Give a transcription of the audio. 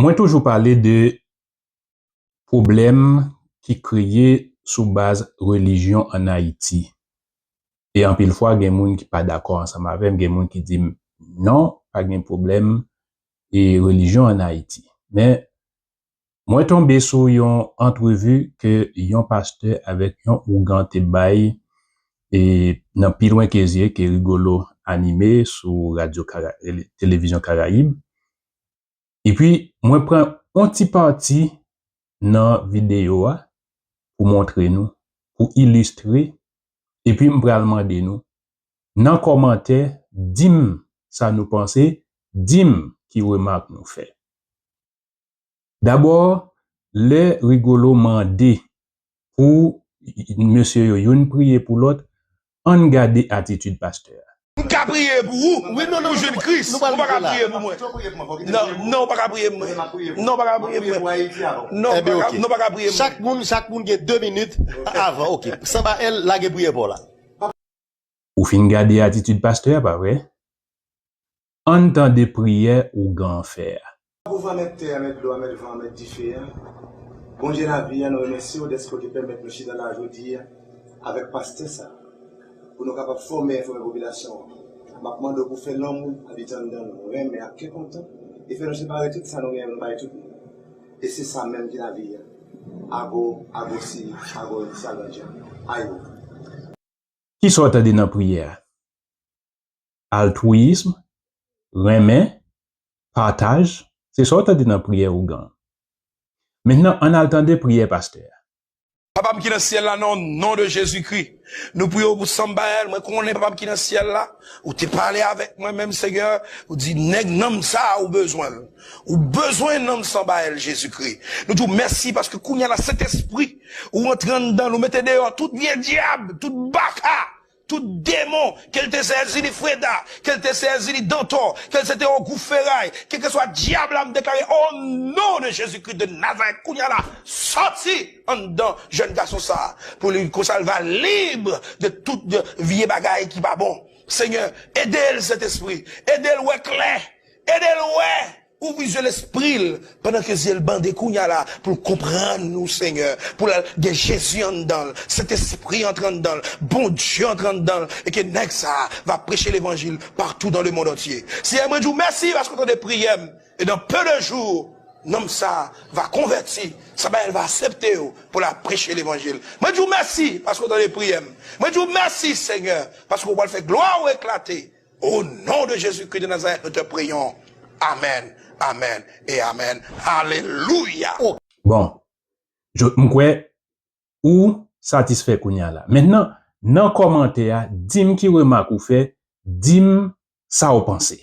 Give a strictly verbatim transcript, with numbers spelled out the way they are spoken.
Mwen toujou pale de pwoblèm ki kreye sou baz relijyon ann Ayiti. E anpil fwa, gen moun ki pa dakò ansanm avè m, gen moun ki di m, "Non, pa gen pwoblèm e relijyon ann Ayiti." Men, mwen tonbe sou yon antrevi ke yon pastè avèk yon ougan te bay, e nan Pi Lwen Ke Zye, ke Rigolo anime sou radyo Kara-, televizyon Karayib. Epi, mwen pran yon ti pati nan videyo a pou montre nou, pou ilistre, epi m pral mande nou, nan kòmantè, di m sa nou panse, di m ki remak nou fè. Dabò, lè Rigolo mande pou mesye yo youn priye pou lòt, ann gade atitid pastè a. M ka priye pou ou, wi, non, non, pou jwenn Kris. Ou pa ka priye pou mwen. Non, non, ou pa ka priye pou mwen. Non, ou pa ka priye pou mwen. Non, ou pa ka priye pou mwen. Chak moun, chak moun gen de minit avan, ok. Sanba L, lage priyè pa w la. Ou fin gade atitid pastè a, pa vre? Ann tande priyè ougan an fè a. Pauvre mèt tè a, mèt dlo a, mèt van an, mèt dife a. Bondye lavi a, nou remèsye w dèske w te pèmèt nou chita la jodi a avèk pastè sa a, pou nou kapab fòme, enfòme popilasyon an. M ap mande w pou fè lanmou abite anndan nou, renmen ak kè kontan, e fè nou separe tout sa nou genyen, nou bay tout moun. E se sa menm ki lavi a. Ago, agosi, ago, salvadja. Ayo. Kisa w tande nan priyè a? Altwiyism, renmen, pataj, se sa w tande nan priyè ougan an. Mentnan, ann al tande priyè pastè a. Papa m ki nan syèl la, nan non de Jezikri, nou priye w pou Sanba L. Mwen konnen, Papa m ki nan syèl la, ou te pale avèk mwen menm, Senyè, ou di, "Nèg nanm sa a, ou bezwen l. Ou bezwen nanm Sanba L, Jezikri." Nou di w mèsi paske kounye a la, Sentespri, ou antre anndan l, ou mete deyò tout vye dyab, tout baka, tout demon, ke l te sèvi li Freda, ke l te sèvi li Dantò, ke l se te Ogou Feray, kèlkeswa dyab la, m deklare, o non de Jezikri de Nazarèt, kounye a la, sòti anndan jèn gason sa a, pou li, konsa l va lib de tout de vye bagay ki pa bon. Senyè, ede l, Sentespri, ede l wè klè, ede l wè, ouvri zye lespri l, pandan ke zye l bande kounye a la, pou l konprann ou, Senyè, pou l gen Jezi anndan l, Sentespri antre anndan l, Bondye antre anndan l, e ke nèg sa a va preche levanjil partout dans le monde entier. Senyè, mwen di w mèsi paske w tande priyè m, e dans peu de jours, nonm sa a va konvèti, Sanba L va aksepte w pou l al preche levanjil. Mwen di w mèsi paske w tande priyè m. Mwen di w mèsi, Senyè, paske w pral fè glwa w eklate. Au nom de Jésus-Christ de Nazareth, nous te prions. Amen, amen et amen. Alelouya. Bon, m kwè ou satisfè kounye a la. Mentnan, nan kòmantè a, di m ki remak ou fè, di m sa w panse.